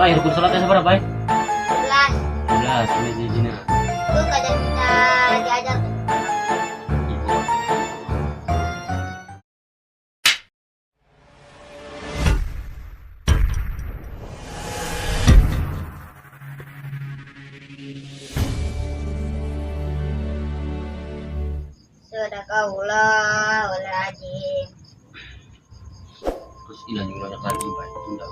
Bay, rukun salatnya sabaraha, Bay? 12. 12, ini hijina. Itu kadang kita diajarkan. Ibu. Sadaqallahul azim. Terus hilang banyak lagi, Bay. Tunda.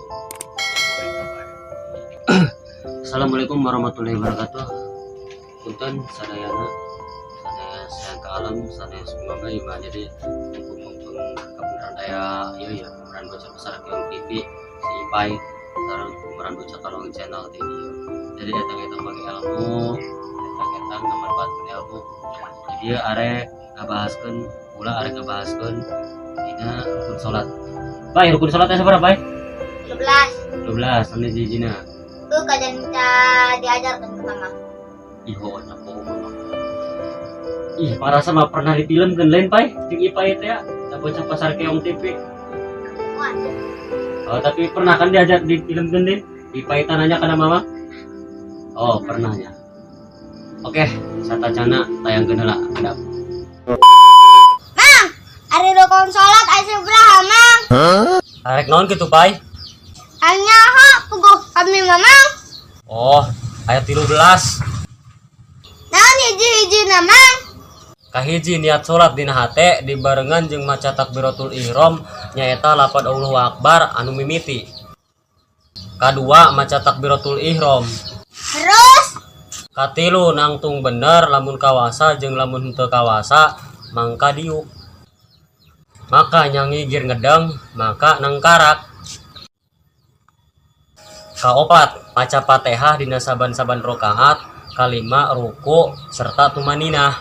Assalamualaikum warahmatullahi wabarakatuh. Punten sadayana, sadaya sayang ke alam, sadaya semoga ieu mah jadi mumpung kabeneran aya ieu ya, pemeran bocah besar Keong TV si Ipai sareng pemeran bocah Kalong Channel TV. Jadi datang-datang bagi ilmu, datang-datang ngamanfaatkeun ilmu. Jadi ieu arek ngabahaskeun, ulah arek ngabahaskeun dina rukun salat. Bay, rukun salatnya sabaraha, Bay? 12. 12, anu hijina. Itu kadang kita diajarkan ke mama. Ih, oh, nyapo mama. Ih, parah sama pernah difilmkeun lain, Pai? Jeung Ipai teh ya, bocah pasar Keong TV. Wah, Oh, tapi pernah kan diajak difilmkeun deh? Ipai tanya kana mama? Oh, pernah ya. Oke, satacana tayangkeun heula, kedap. Mang, ari rukun salat aya sabaraha, Mang? Arek naon kitu, Pai? Hanya ha, puguh kami Mamang. Oh, aya 13. Naon hiji-hijina, Mang? Kahiji, niat salat dina hate dibarengan jeung maca takbiratul ihram, nyaeta lapad Allahu Akbar anu mimiti. Kadua, maca takbiratul ihram. Terus? Katilu, nangtung bener lamun kawasa, jeung lamun henteu kawasa mangka diuk, maka nyangigir ngedeng, maka nangkarak. Kaopat, maca Fatihah dina saban-saban rakaat. Kalima, ruku serta tumaninah.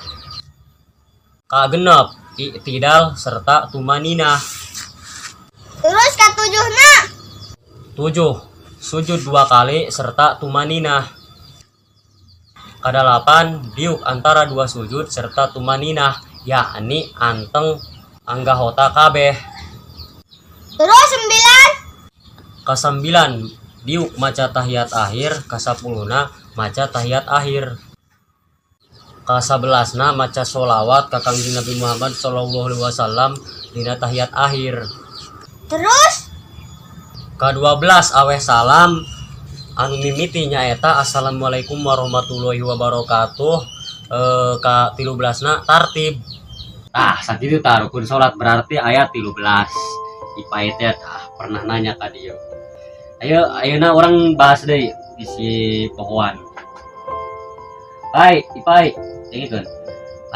Kagenep, iktidal serta tumaninah. Terus katujuhna? Tujuh, sujud dua kali serta tumaninah. Kadalapan, diuk antara dua sujud serta tumaninah, yakni anteng anggahota kabeh. Terus sembilan? Kasambilan, diuk maca tahiyat akhir. Kasapuluhna, maca tahiyat akhir. Kasabelasna, maca sholawat ka Kangjeng Nabi Muhammad sallallahu alaihi wasallam dina tahiyat akhir. Terus? Ka-12, aweh salam anu mimiti nyaeta assalamualaikum warahmatullahi wabarakatuh. Ka 13na tartib. Tah, sakitu tah rukun salat, berarti aya 13. Ipai teh tah pernah nanya ka dieu. Ayo, ayeuna urang bahas deui isi pohoan. Pai, Ipai, dengekeun.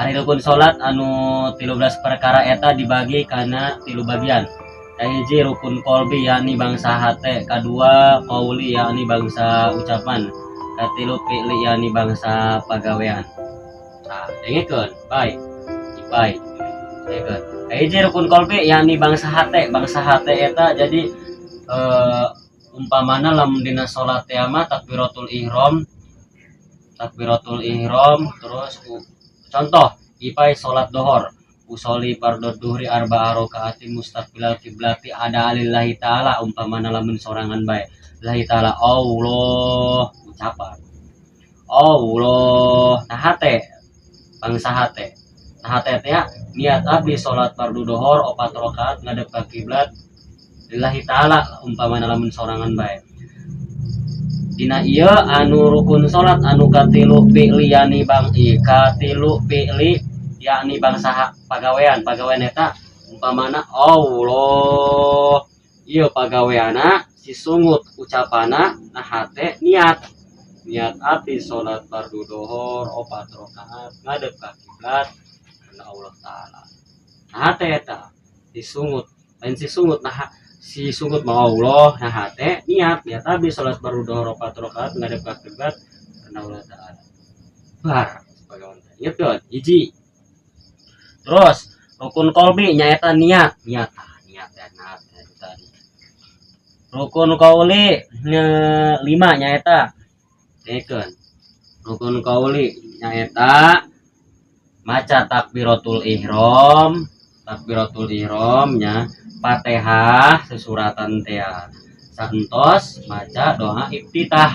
Ari rukun salat anu 13 perkara eta dibagi kana tilu bagian. Kahiji, rukun kolbi, yakni bangsa hate, kadua qauli, yakni bangsa ucapan, katilu fi'li, yakni bangsa pagawean. Nah, dengekeun, Pai. Ipai. Dengekeun. Kahiji, rukun kolbi, yakni bangsa hate, bangsa hate eta jadi umpamana lamun dina salat teh mah takbiratul ihram, takbiratul ihram, terus contoh Ipai salat dohor, usolli fardhu duhri arba'a rakaati mustaqbilal kiblati ada lillahi ta'ala, umpamana lamun sorangan bae lillahi ta'ala, Allah, ucapan Allah. Nah, hate, bangsa hate. Nah, hate teh ya, niat abdi salat fardu dohor opat rakaat ngadep ka kiblat lillahi ta'ala, umpamana lamun sorangan bae. Dina ieu anu rukun salat anu katilu fi'li, yani bang i katilu fi'li, yakni bangsa pagawean. Pagawean eta umpamana Allah, ieu pagaweana si sungut ucapana. Nah, hate niat, niat abdi salat fardu dohor opat rakaat ngadep ka kiblat karena Allah Ta'ala. Nah, hate eta disungut, lain si sungut. Nah, si sungut mau Allah. Nah, hate niat, niat abdi salat fardu dohor opat rakaat ngadep ka kiblat karena Allah Ta'ala, bar sebagai inget kan hiji. Terus rukun kolbi nyaeta niat, niat, ah, niat ya, niat ya, itu tadi. Rukun kauli lima, nyaeta, dengekeun, rukun kauli nyaeta maca takbiratul ihram, takbiratul ihram nya, Fatihah sesuratan teh. Saentos maca doa iftitah.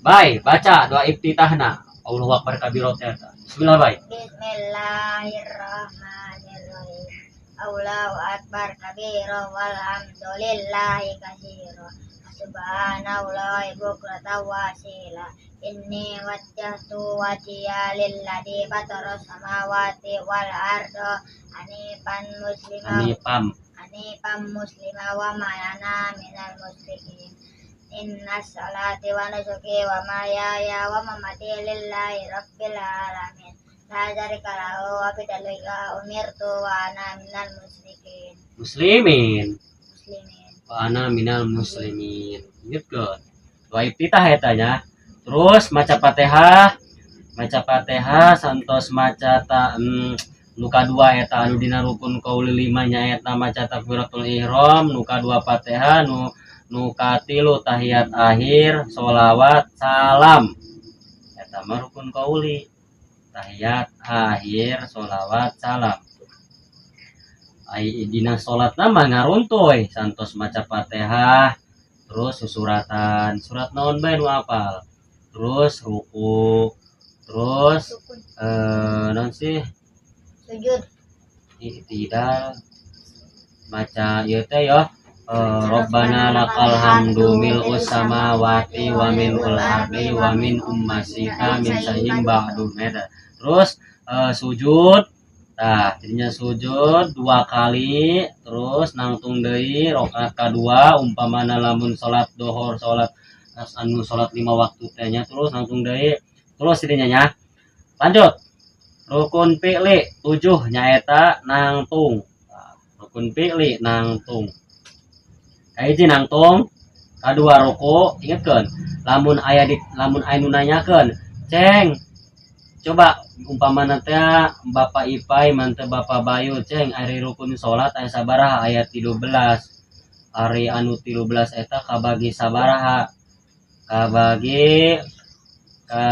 Baik, baca doa iftitahna. Allahu akbar kabiro teh eta. Bismillah, baik. Bismillahirrahmanirrahim. Allahu akbar kabira walhamdulillahi katsira. Subhanallahi bukratan wa asila. Inni wajjahtu wajhiya lilladzi fatara samawati wal arda hanifan muslima Hanifam. Hanifam muslima wa ma ana minal musyrikin. Inna salati wa nusuki wa mahyaya wa mamati lillahi rabbil alamin. La syarika lahu wa bidzalika umirtu wa ana minal musyrikin. Muslimin. Muslimin. Wa ana minal muslimin. Ingetkeun. Doa iftitah eta nya. Terus maca Fatihah, maca Fatihah santos maca ta nu kadua eta anu dina rukun qauli lima nya eta maca takbiratul ihram, nu kadua Fatihah, nu nu katilu tahiyat akhir, sholawat, salam. Eta mah rukun qauli. Tahiyat akhir, sholawat, salam. Ai dina salatna mah ngaruntuy santos maca Fatihah, terus susuratan, surat naon bae nu apal. Terus ruku, terus Rukun. Naon sih? Sujud. I'tidal, maca ieu teh ya. Rabbana lakal hamdu mil'us samawati wa mil'ul ardi wa mil'u ma syi'ta min syai'in ba'du. Eta. Terus sujud. Nah, jadinya sujud dua kali, terus nangtung deui rakaat kadua umpamana lamun salat dohor, salat anu salat lima waktu teh nya, terus nangtung deui, terus jadinya nya. Lanjut. Rukun fi'li 7 nyaeta nangtung. Nah, rukun fi'li nangtung. Kahiji nangtung, kadua ruku, ingetkeun. Lamun aya di lamun aya nu nanyakeun, "Ceng, coba umpamana teh Bapak Ipai mante Bapak Bayu, Ceng, ari rukun salat aya sabaraha?" Aya 13. Ari anu 13 eta kabagi sabaraha? Kabagi ka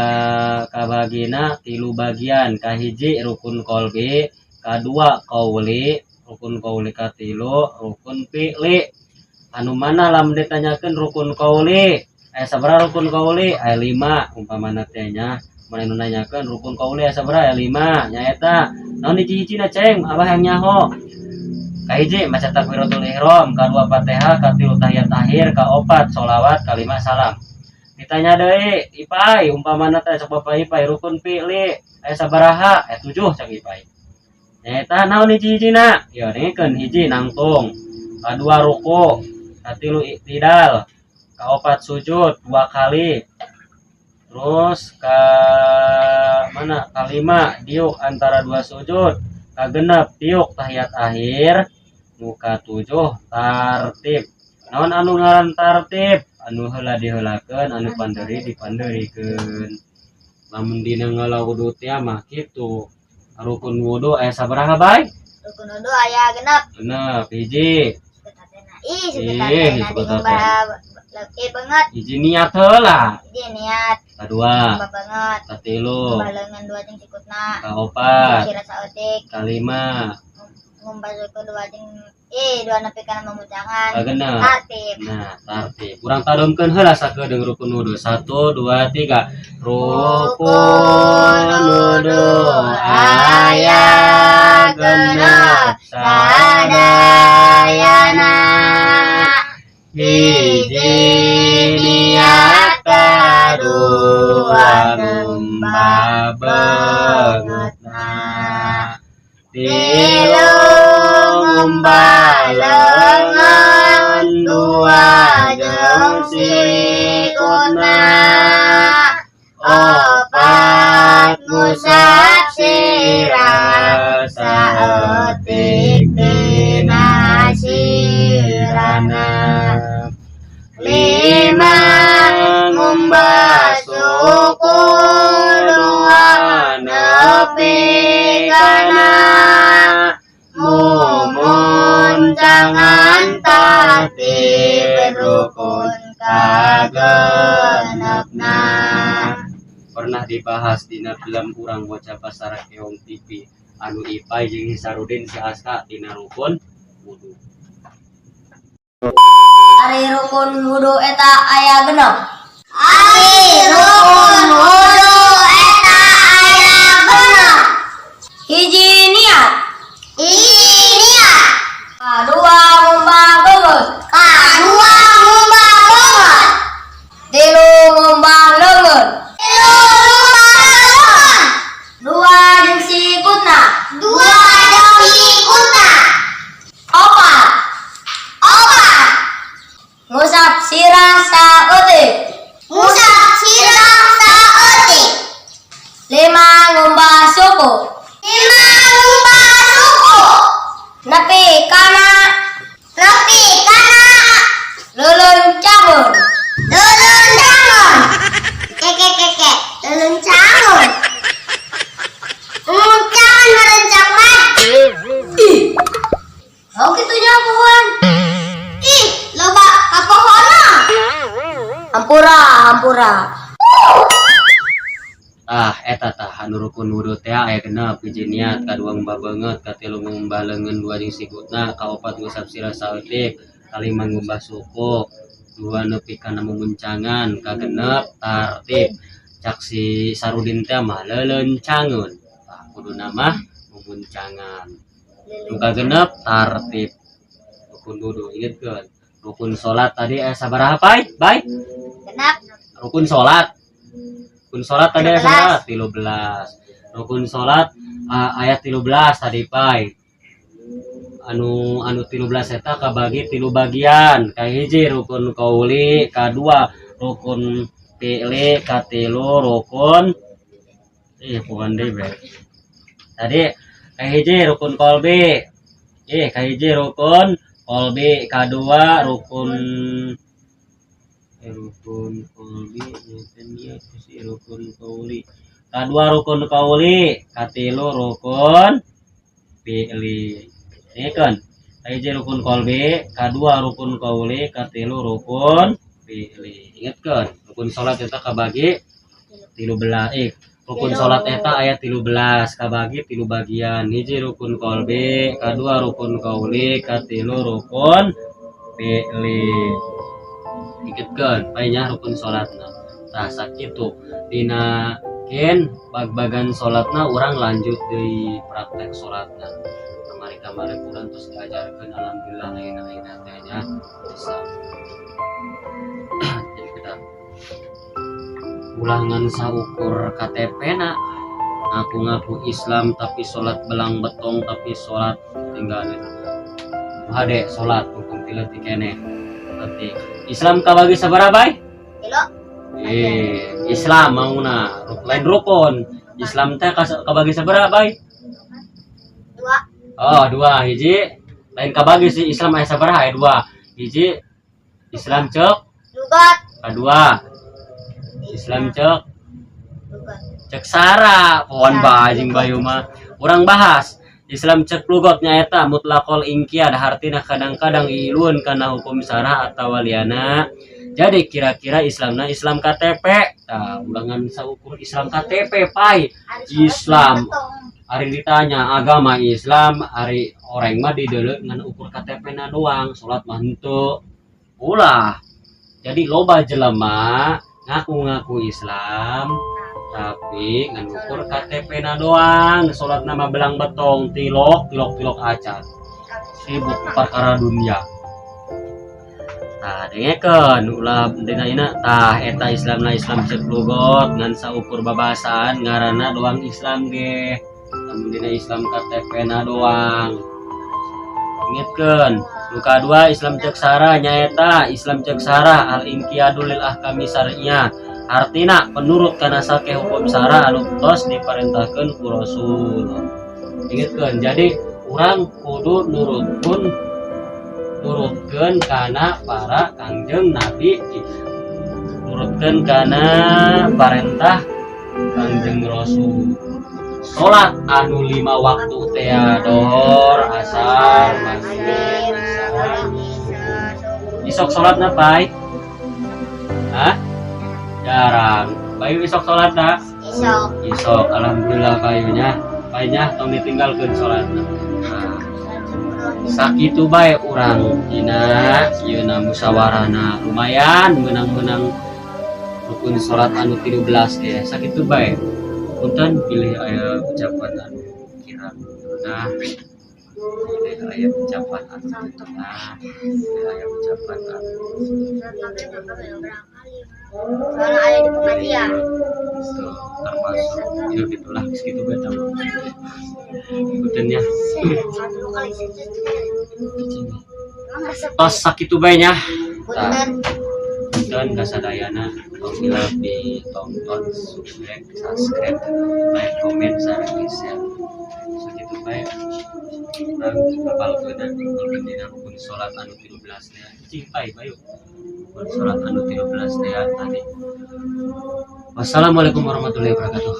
kabagina tilu bagian. Kahiji rukun kolbi, kadua qauli, rukun qauli, katilu rukun fi'li. Anu mana lamun ditanyakeun rukun qauli aya sabaraha? Rukun qauli aya 5 umpamana teh nya. Mun anu nanyakeun rukun qauli aya sabaraha, aya 5, nyaeta naon hiji-hijina, Ceng, abah yang nyaho? Kahiji maca takbiratul ihram, kadua Fatihah, katilu tahiyat akhir, kaopat sholawat, kalima salam. Ditanya deui Ipai umpamana teh, sok Bapak Ipai, rukun fi'li aya sabaraha? Aya 7, cak Ipai. Nyaeta naon hiji-hijina ya? Dengekeun: hiji nangtung, kadua ruku, katilu i'tidal, kaopat sujud dua kali, terus ka mana, kalima diuk antara dua sujud, kagenep diuk tahiyat akhir, nu katujuh tartib. Naon anu ngaran tartib? Anu heula diheulakeun, anu pandeuri dipandeurikeun. Lamun dina ngala wudu teh mah kitu. Rukun wudu aya sabaraha, bae? Rukun wudu aya 6. 6, hiji. Sekutatena. Ih, Ih, sekutatena sekutatena. Leutik banget. Hiji niat heula. Hiji niat. Kadua. Ngumbah banget. Katilu. Ngumbah leungeun dua jeung sikutna. Kaopat. Sirah saeutik. Kalima. Ngumbah suku dua jeung ih dua nepi kana mamucangan. Kagenep. Tartib. Nah, tartib. Urang tadomkeun heula sakedeung rukun wudu. Satu, dua, tiga. Rukun wudu aya 6 sadayana. Hiji niat, kadua ngumbah beungeutna, tilu ngumbah leungeun dua jeung sikutna, opat ngusap sirah saeutik tina sirahna, lima ngumbah suku dua nepi kana mumuncangan. Tartib rukun kagenepna. Pernah dibahas dina film urang Bocah Pasar Keong TV anu Ipai jeung Hisarudin si Aska dina rukun wudu. Ari rukun wudu eta aya 6. Ari rukun wudu eta aya 6. Hiji, niat. Hiji, niat. Kadua, ngumbah beungeut. Kadua, ngumbah beungeut. Tilu, ngumbah leungeun. Tilu, ngumbah leungeun. Dua jeung sikutna. Dua jeung sikutna. Opat. Opat. Ngusap sirah saeutik. Ngusap sirah saeutik. Lima, ngumbah suku. Lima, ngumbah suku. Nepi kana. Nepi kana. Leuleuncangeun. Leuleuncangeun. Keke keke. Leuleuncangeun. Uncangan merencang mah. Ih. Oh, kitu nya pohon. Ih, loba kapohona. Hampura, hampura. Ah, eta tah anu rukun wudu teh aya 6: hiji, niat, kadua, ngumbah beungeut, katilu, ngumbah leungeun dua jeung sikutna, kaopat, ngusap sirah saeutik, kalima, ngumbah suku, dua, nepi kana mumuncangan, kagenep, tartib. Cak si Sarudin teh mah leuleuncangeun. Tah, kuduna mah mumuncangan. Nu kagenep, tartib. Rukun wudu, ingetkeun. Rukun salat tadi aya sabaraha, Pai? Bai? 6. Rukun salat. Rukun salat tadi aya 13. Sabaraha? 13. Rukun salat aya 13 tadi, Pai. Anu anu 13 eta kabagi tilu bagian. Kahiji, rukun qauli, kadua, rukun fi'li, katilu, rukun bukan deui be. Tadi kahiji, rukun kolbi. Kahiji, rukun kolbi, kadua, rukun rukun kolbi nyaeta ieu sih rukun qauli. Kadua, rukun qauli, katilu, rukun fi'li. Ini kan kahiji, rukun kolbi, kadua, rukun qauli, katilu, rukun fi'li. Ingatkeun, rukun salat eta kabagi 13, rukun salat eta aya 13, kabagi tilu bagian: hiji, rukun kolbi, kadua, rukun qauli, katilu, rukun fi'li. Ingetkeun nya, rukun salatna. Tah, sakitu dina ken bag-bagan salatna. Urang lanjut deui praktek salatna. Kamari-kamari urang terus diajarkeun, alhamdulillah ayeuna ayeuna teh nya bisa. Jadi kita ulah ngan saukur KTP na ngaku-ngaku Islam, tapi sholat belang betong, tapi sholat tinggal hade sholat hukum ti keneh. Berarti Islam kabagi sabaraha, Bay? Tilu. Islam mauna lain rukun. Islam teh kabagi sabaraha, Bay? Dua. Oh, dua. Hiji, lain kabagi sih, Islam aya sabaraha? Aya dua. Hiji, Islam cek Lugat. Kedua, Islam cek Lugat. Cek sara pohon bajing. Bayu mah urang bahas Islam cek lugot, nyaeta mutlaqul inqiyad, hartina kadang-kadang ilun kana hukum syara atau waliana. Jadi kira-kira Islamna Islam KTP. Tah, ulah ngan saukur Islam KTP, Pai. Ari sholat Islam. betong. Ari ditanya agama Islam, ari orang mah dideuleu ngan ukur KTP na doang, salat mah henteu. Ulah. Jadi loba jelema ngaku-ngaku Islam tapi ngan ukur KTP na doang, salat nama belang betong, tilok tilok tilok acan, sibuk perkara dunia. Tah, dengekeun, ulah dina ina. Tah, eta Islamna Islam cek lugot, ngan saukur babasaan ngaranna doang Islam ge. Lamun dina Islam KTP na doang. Ingetkeun. Nu kadua, Islam cek sara, nyaeta Islam cek sara al inqiyadu lil ahkami syar'iyyah, artina penurut kana sakeh hukum syara anu tos diparentahkeun ku Rasul. Ingetkeun, jadi urang kudu nurutkeun nurutkeun kana para Kangjeng Nabi, nurutkeun kana parentah Kangjeng Rasul. Salat anu lima waktu teh, dohor, asar, maghrib, isya. Isok salatna, Pai? Hah? Jarang. Bayu isok salat tak? Isok. Isok, alhamdulillah. Bayunya, Painya tong ditinggalkeun salatna. Nah, Sakitu bae urang dina ieu musyawarahna, lumayan menang-menang rukun salat anu 13 ge. Sakitu bae, punten bilih aya ucapan anu kirang, nah, bilih aya ucapan anu, nah, bilih aya ucapan anu Soalnya ada di pengajian. Itu termasuk ya gitulah, segitu bae tahu, punten ya. Satu kali. Emang resep. Tos, sakitu bae nya. Punten. Punten kasadayana, tong hilap ditonton, subscribe, like, komen, sareng di share. Sakitu bae urang ngapalkeun ngapalkeun dina rukun salat anu 13 teh. Cing pai bayu rukun salat anu 13 teh tadi. Wassalamualaikum warahmatullahi wabarakatuh.